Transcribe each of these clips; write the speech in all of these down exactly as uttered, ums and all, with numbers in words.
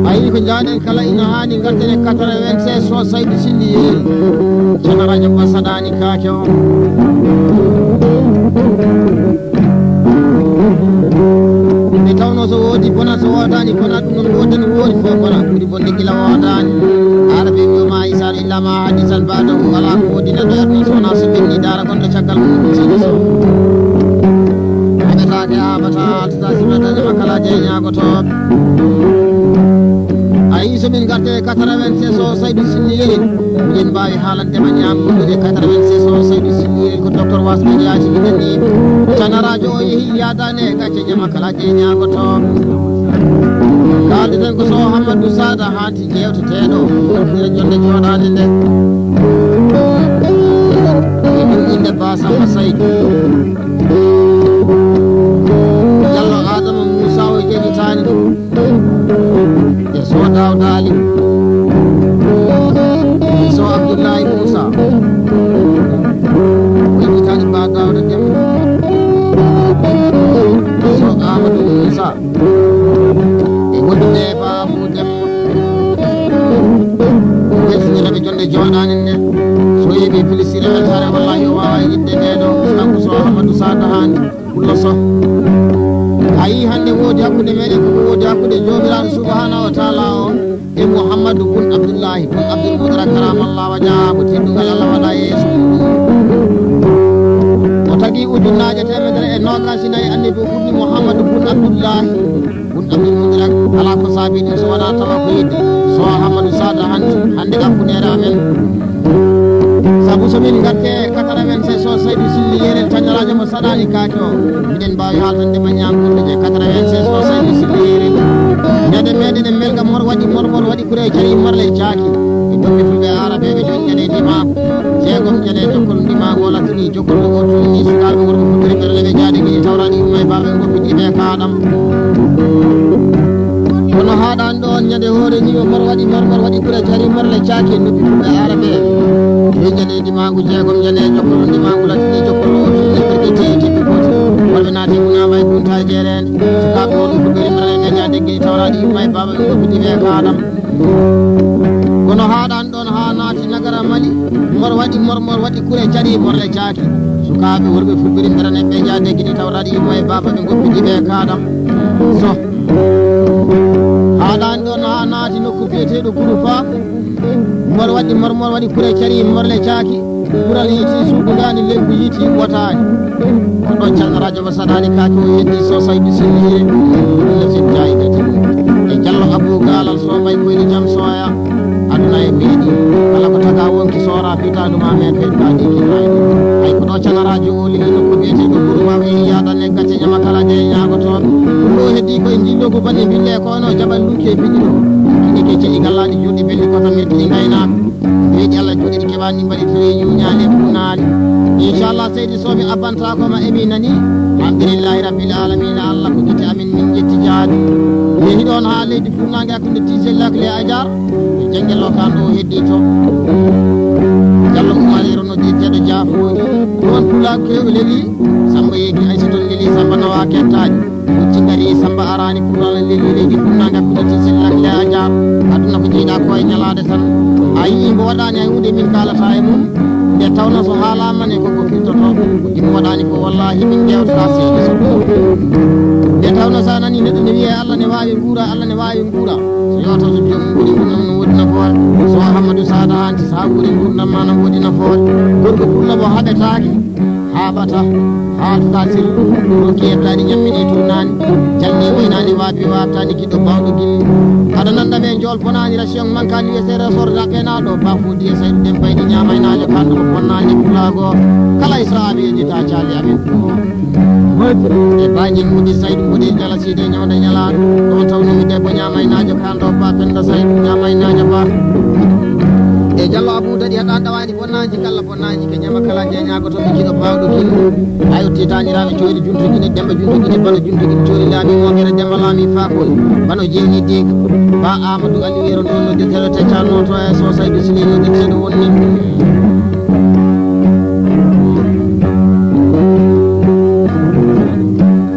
Ayi ko jaaɗen kala ina haani ngarten e quatre-vingt-seize so Saydu Silli yeeri. Ceerno Rajab Ba saɗaani kaake o. Nde tawnoo so woodi bonat, so woodaani bonat, ɗum noon woodani woodi fof bonat. Ɓuri bonde gila woodaani. Arabe wiyo ma isal illa ma hadisan ba'dahu, alaa ko woodi neɗɗo yetno so wonaa so ɓenni daara gonɗo caggal mum ɗum sini so. Haɓetaake haɓata, altata siɓetaake makkala jeeñaagotooɓe. A yii so min ngartee quatre-vingt-seize o Saydu Silli yehi. Miɗen mbaawi haalande ma ñaamdude quatre-vingt-seize o Saydu Silli yehi ko docteur Wasɓe yaati miɗen ni. Tanaraajo o yehi yaadaani e gacce jama kala jeeñaagotooɓe. Kaalden ko so Hammadou Sada haanti jeewteteeɗo. Ɓurɗire jonde jooɗaade nde. Ɗum innde Ba Samba Saydu. Jallo Adama Moussa o jejitaani. E so Daawda Ali. E so Abdullahi Moussa. O jejitaani Ba Daawda Demba. E so Amadou Moussa. E wondude Ba Abu Demba. Welsiniraɓe jonde jooɗaani nde. So yeeɓi pilisire weltaare wallahi o waawa yiɗde nde ɗo. Kanko so Amadou Sada Hani. Pullo Soh. A yii hannde woodi hakkunde meeɗen ko ko woodi hakkunde Joomiraaɗo Subhaanahu wa Taala o e Muhammadu bun Abdullahi bun Abdul Mudrak karamallahu wajhahu ko teddungal Allah waɗa e yeeso mum. O tagi ujunnaaje teemedere e noogaas e nayi annabi o ɓurni Muhammadu bun Abdullahi bun Abdul Mudrak. Alaa ko saabii ɗum so wonaa tawa ko yidde so Ahamadu Sada hannde, hannde hakkundeere amen. Sabu so min ngatte quatre-vingt-seize o Saydu Silli Yerel Cañaraajo mo saɗaani kaake o, miɗen mbaawi haaltande ma ñaamdude je quatre-vingt-seize o Saydu Silli Yerel. Ñande meeɗen e melga mor waɗi mormor waɗi kure cari morle caaki. E gomɓe fulɓe aarabeeɓe joñƴane ndimaagu. Jeegom ƴane jokkol ndimaagu o lattini jokkol o tuni sukaaɓe worɓe fuɗɗori ɓerɗe ɓe jaade giɗi tawraɗi umma e baaɓe goppi ɗi ɓe kaaɗam. Kono haaɗaani ɗoon ñande hoore ni o mor waɗi mor mor waɗi kure cari morle caaki e noppi fulɓe aarabeeɓe. Joñƴane ndimaagu jeegom ƴane jokkol ndimaagu lattini jokkol o tuni ɓerɗe teyi teddu gooti. Worɓe naati munaama e gunta e jeereende. Sukaaɓe worɓe fuɗɗori ɓerɗe ɓe jaade giɗi tawraɗi umma e baaɓe goppi ɗi ɓe kaaɗam. Kono haaɗaani ɗoon haa naati nagara Mali, mor waɗi mor mor waɗi kure cari morle caaki. Sukaaɓe worɓe fulɓiri mbeɗa nen ɓe njaade giɗi tawraɗi yumma e baaba ɓe goppi ɗi ɓe kaaɗam. So haaɗaani ɗoon haa naati nokku biyeteeɗo Guru Fa, mor waɗi mor mor waɗi kure cari morle caaki. Kural yiiti suuɗugaani, leydi yiiti wataani. Ko ɗo Ceerno Rajaba saɗaani kaake o heddi so Saydu Sirri e Latif Jaayi Gati. E Jallo Abuu Gaalal so mbay koyni jam soya. Aduna e beeɗi kala ko taga wonki soora fitaandu ma men ɓe mbaɗi killaani. Ay ko ɗo Ceerno Rajo o lili nokku biyeteeɗo Guru Maw e yaada ne gacce ƴama kala jeeyago toon. Ɗum ɗo heddi koye njillogu bane mbille ko ono jaɓal luuki e piɗɗi ɗo. Inde ke ceɗi gallaɗi juuɗi belli kota metti e ngaynaako. Weeɗi Allah juuɗe ɗi keɓaani mbaɗi toye ñuuñaali e buunaali. Inchallah seydi so mi abbanta ko ma emi nani. Alhamdulillahi rabbil alamina Allah ko gite amin min ƴetti jaadi. Yehi ɗoon haa leydi funnaange hakkunde Tisel Lakle e Ajar. E jannge lokan o heddi to. Jallo Umar e rono di teɗo jaafo. Ɗoon pulaagu kew leli. Samba yeegi Aysatu leli Samba nawa kettaaji. Ci ngari Samba araani kural leli leydi funnaange hakkunde Tisel Lakle e Ajar. Aduna ko jeyɗa ko e ñalaade tan. A yii mbo waɗaani hay huunde min kaalata e mum. Nde tawno so haalaama ne koko firtoto. Imo waɗaani ko wallahi min ƴeewtata seeɗa so. Nde tawno so a nani neɗɗo ne wiye Allah ne waawi nguura, Allah ne waawi nguura. So yewtoto joom nguuri nguurdam no woodi nafoore. So Hammadou Sada hanti so a nguuri nguurdam ma no woodi nafoore. Gorko pullo mo haɓetaaki. Haaɓata, haaltata sirru, ronki heɓtaani ñammini tuunaani, jalni waynaani waabi waabtaani giɗo baawɗo gilli. Aɗa nannda men jool bonaani ration mankani wiyetee resort raɓɓeenaaɗo bafo diye saydu ɗen baydi ñaamaynaajo kanɗo ko bonnaani pulaago. Kala e so a wiyeji ta caali amen. E baaji mudi saydu mudi jala siide ñawde ñalaaɗo. Ɗon tawno mi debbo ñaamaynaajo kanɗo ba penda saydu ñaamaynaajo ba. E Jallo Abou daɗi haɗa ɗawaani bonnaaji kala bonnaaji ke ñama kala ñeñaago to ɓe jiɗo baawɗo kinɗo. Ayo tiitaaniraaɓe coyli junto gine demba junto gine bana junto gine coyli laami mo gere demba laami faakol. Bano jeeyi diig ba Amadou Ali wero noon no de tero te canno to e so saydu sile no de tero wonni.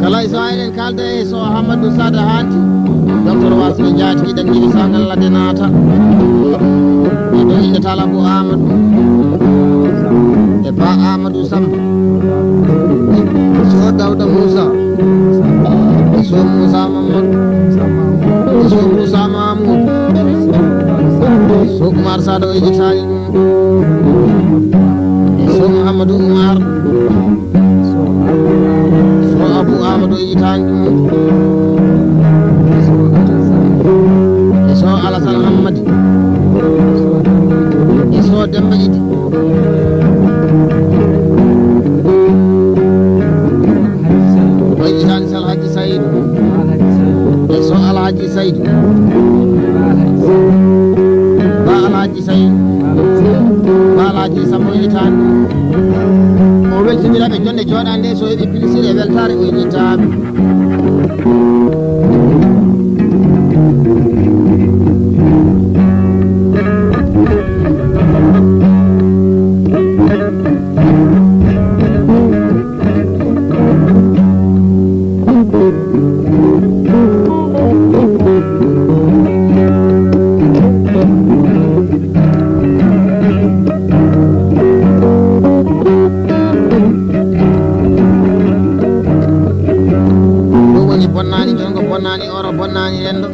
Kala Israel en kalda e so Amadou Sada Hanti. Docteur Wasno Jaati, iɗen njiɗi so Allah de naata. E ɗo innde Tala Abou Amadou. E Ba Amadou Samba. E so Dawda Moussa. E so Moussa Mamadou. E so Moussa Mamoudou. E so Oumar Sado e Itali. E so Mouhamadou Oumar. So Abou Amadou e yitaani ɗum. E so Alassane Hammadi. E so Demba Idi. O yitaani Sal Hadji Saïdou. E so Alhaji Saïdou. Ba Alhaji Saïdou. Ba Alhaji Sambo yitaani. O weltinira ɓe jonde jooɗaande so heɓi pilisir e weltaare o yitaami. Ɗum woni bonnaani junngo, bonnaani oro, bonnaani renndo.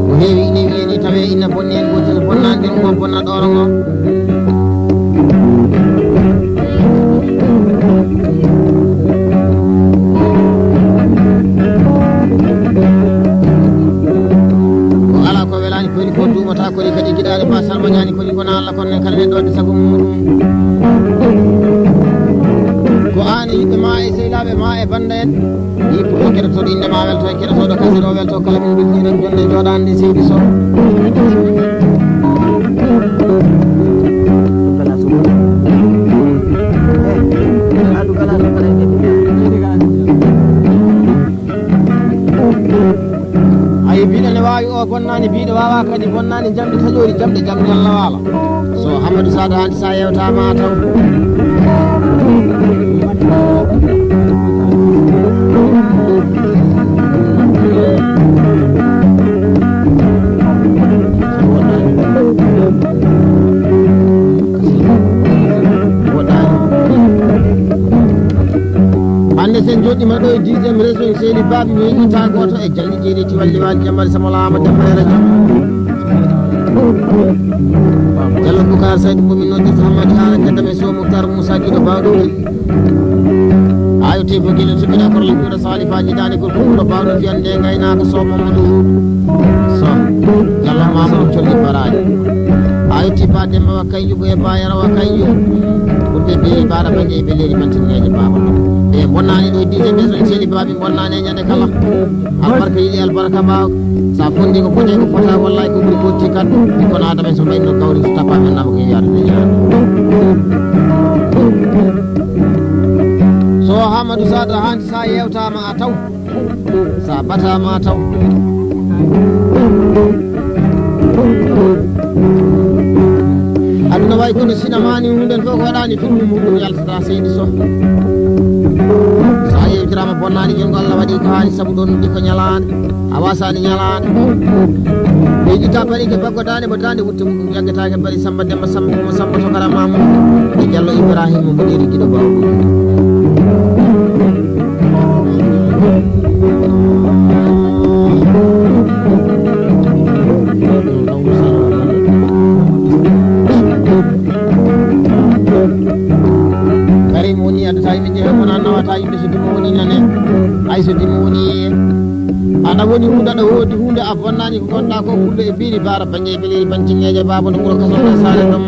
Ko heewi ine wiyani tawee ina bonni heen gootel, bonnaani junngo, bonna ɗooro ngo. Ko alaa ko welaani, ko woni ko duumata, ko woni kadi giɗaade ba salmoñaani, ko woni ko na Allah, kono en kala neɗɗo waɗde sago muɗum. Ko aan e yimɓe ma e sehilaaɓe ma e bannda en, yimɓe fof keɗotooɗo innde ma welto e keɗotooɗo kasiro welto, kala min mbeltiinan jonde jooɗaande seydi Sow. Ayi, biɗo ne waawi o bonnaani, biɗo waawa kadi bonnaani, jamɗe taƴoori, jamɗe, jamɗe Allah waala. So Hamadou Sada Hanti sa yewtaama a taw. Hannde sen joɗɗima ɗo e dixième région, sehli baaɓe mi yiɗi ta gooto e jalli jeeɗi tiwal liwal jammal sama laama jamma e rajo. Jallo Boucar Saïd Bomi noon Desa Hamadi Haara Kadam e Sow Moutar Moussa Giɗo Bawɗo Weli. Ayo te ko gila suɓina korla juuɗo Salifa jiɗani ko ɗum ɗo bawɗo fiyande ngaynaaka Sow Mamadou Sow. Jallo Mamadou Colli Baraji. Ayo ti ba Demba wa Kayju e ba Yara wa Kayju. Ɓurɓe beeri baɗa bañƴe e beleeri mantinneeje baaba. E bonnaani ɗo dixième région sehli baaɓe bonnaani e ñande kala. Albarka yiɗi albarka ma. Sa fondi ko foti ko fota wallahi ko ɓuri fotti kan. Ɓikkon Adama en so mbayno kawri so tapa men nama ko yaade de yaade. So Hamadou Sada Hanti sa yewtama a taw. Sa batama a taw. Aduna wayi kono sinamani hunden fof ko waɗani filmu muɗum yalta. Sa seydi Sow, sa yewtirama bonnaani junngo Allah waɗi ko haali sabu ɗon ɗi ko ñalaande a wasaani ñalaande. Ɓe yiɗi ka bari ke baggo daande mo daande wutte muɗum jaggataake bari Samba Demba Samba Kuma Samba Tokara Mamu e Jallo Ibrahima mo ɗiɗi giɗo bawɗo. Karim woni addata yimɓe jeehe kono an nawata yimɓe so dimo woni nane. Ay so dimo woni yeeye. Aɗa woni hunde aɗa woodi hunde a bonnani ko gonɗa ko fullo e biiri bara bañe e beleeri bañtingeeje baba no ɓuro kaso ɗo sare ɗum.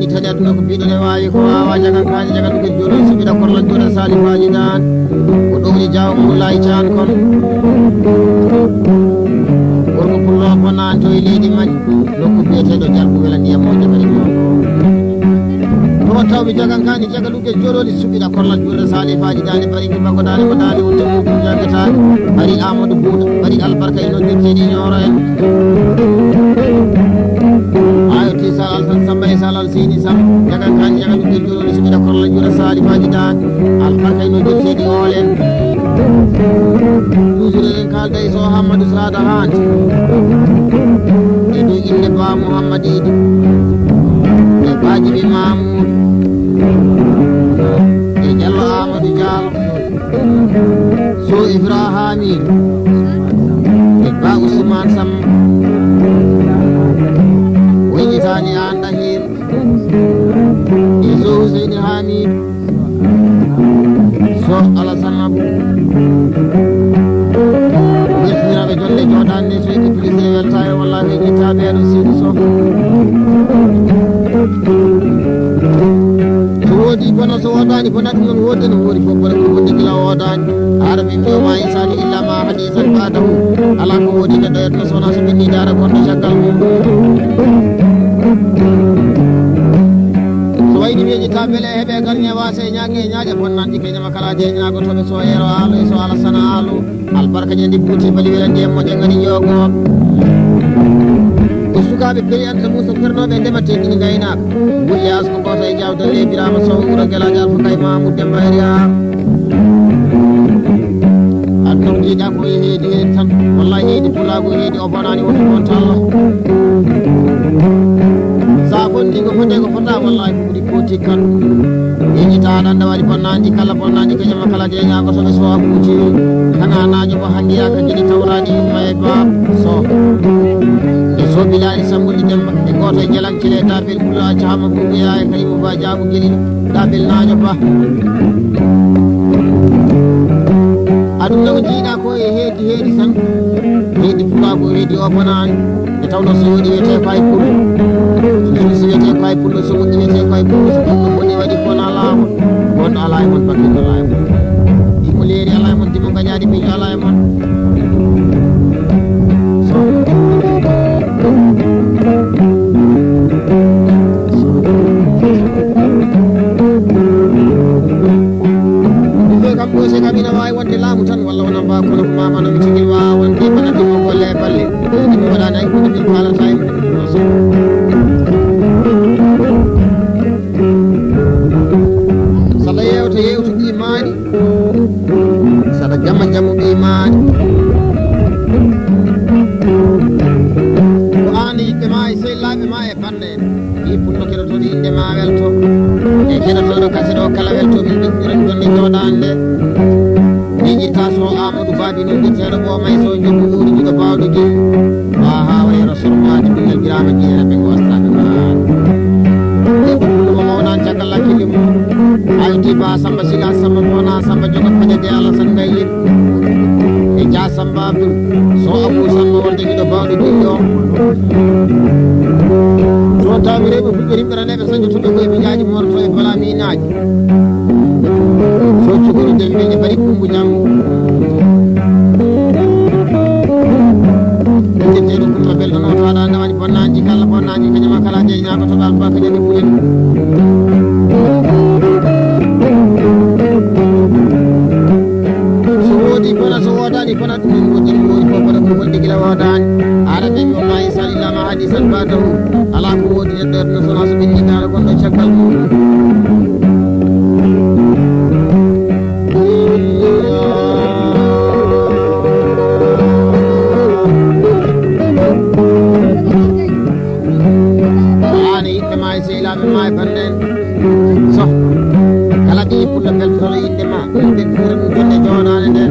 Itani aduna ko biɗo ne wawi ko wawa jagan kani jagan ko juro suɓiɗa korla juro sali faji dan. Ko ɗowni jaw mo layi can kon. Gorko pullo ko nan to e leydi mani. Nokku biyeteɗo jalbu wela ndiyam mo jagani mo. To tawmi jagan kani jagan ɗuɗe joro ni suɓiɗa korla juro sali faji dan bari ko bako dan ko dan wonde mo jagata. Bari Amadou Bouta bari albarka ino jottini ñoro en. Ayo ti salal tan samba e salal sini sam jagan kan jagan ɗum ɓe juro ni suɓiɗa korla jura sali faji dan albarka ino jottini olen. Toujours eɗen kalda e so Hammadou Sada Hante e dow inde ba Mouhammad Idi e baji ɓe Mamoudou e Diallo Amadou Diallo. So Ibrahami e ba Usman Sam. Wejitani an ɗahir e so Huseyni Hamid. So Alasan Abu. Wejitiraɓe jonde joɗan ni so iblis e welta e walla wejitaɓe ɗo sidi so. So woodi bona so woodani bona ɗum noon woodde no woodi fof bona ko woodde gila woodani. Haɗa min mbiyoma insani illa ma hadisan badahu. Ala ko woodi neɗɗo yetto sona so ɓenni dara gonɗo caggal mum. So wayni weji ta bele heɓe garñe wase ñaage ñaage bonnanɗi keñama kala je ñaagotoɓe so yero alo e so ala sana alo. Albarka je ndi buti bali wela ndiyam mo jangani jogo. Ko sukaɓe peri anta musa pernoɓe ndema teddini gaynaka. Wulli asko goto e jawdal le birama sow wuro gelaji alfa kay mamu demba e riya. Aduna ko jiiɗa ko e heedi hen tan. Wallahi heedi pulago heedi o bonani woto on tallo. Sa bonni ko fode ko fota wallahi ko ɓuri foti kan. Yeñita aɗa anda waɗi bonnanɗi kala bonnanɗi ko ñama kala de ñaago soɓe so abuji. Kana naño ko hangiya ka gidi tawrani yumma e ba so. E so bilali sambuɗi demba e goto e jalankile dabel bulla cama buguya e kalimu ba jabu gili dabel naño ba. Aduna ko jiiɗa ko e heedi heedi tan. Heedi pulago heedi o bonani. E tawno so yooɗi wiyete ko hay pullo. So suusi wiyete ko hay pullo, so moƴƴi wiyete ko hay pullo, so pullo boni waɗi ko wona laawol. Wonɗo alaa e mon bakkiɗo alaa e mon. Imo leeri alaa e mon, dimo gañaɗi miijo alaa e mon. So. Ɗum ɗo kam ɗo se kam ina waawi wonde laamu tan walla wona mbaa kono ko maama no mi tigi waawa wonde bana ɗum o golle e balle. Ɗum waɗaani hay huunde min kaalata e mum. Saɗa yeewta yeewta ɓii maani. Saɗa jama jamu ɓii maani. Ko aan e yiɓɓe ma e sehilaaɓe ma e bannde en. Ɗi pullo keɗotooɗo innde ma welto. E keɗotooɗo kase ɗo kala welto min ɗiɗɗiran jonde jooɗaande. Miijirta so Amadou Babi no jeteeɗo ɓo may so jokku ɓuuri jiɗo bawɗo jeyi. Wa hawa yero sormaji ɗum yalbirama jeera ɓe gostaka. E ko pullo mo mawnan caggal lakkille mum. Ayti ba samba sila samba mona samba joga pañe de ala sangay. E ja samba abdul so abu samba wonde jiɗo bawɗo jeyi o. Ɗon tawmi rewɓe fulɓe rimɓe raneɓe sañotoɓe koye bijaaji morto e balaminaaji. So cukuru dembeji bari kumbu jam. Jetteɗo kumba belɗo no taɗa ndawani bonnanji kala bonnanji kanyama kala je ñago to dal baka jadi kulen. So wodi bona so wodani bona ɗum min moƴƴini moori fof bona ko wonde gila wodani. Ara de mi o mayi salillama hadisan badahu. Ala ko wodi neɗɗo yetno sona so ɓenni dara gonɗo caggal mum. Qur'aana yiɓɓe ma e sehilaaɓe ma e bannde en. So kala ɓii pullo beltoto innde ma ɓe ɓuri ɗum jonde jooɗaande nde.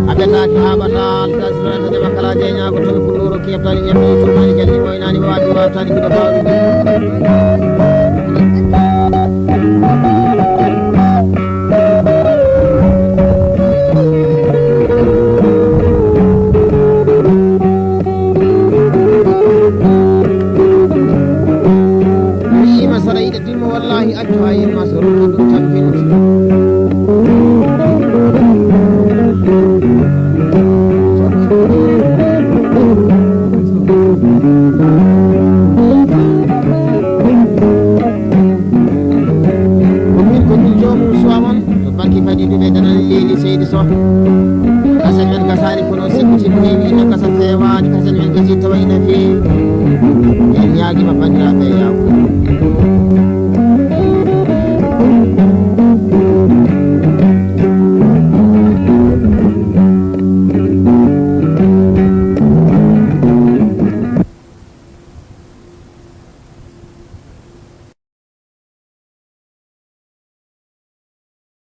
A ɓetaaki haa ɓata alkasirata de makala jeñaago toon ko ɗoro keɓtani ñammi tumani jalli moynaani waawi waawtaani giɗo baawɗo. Kasaali kono sikkutin heewi ina kasa feewaani kasen men gasi tawa ina feewi. En ñaagima banndiraaɓe yaw.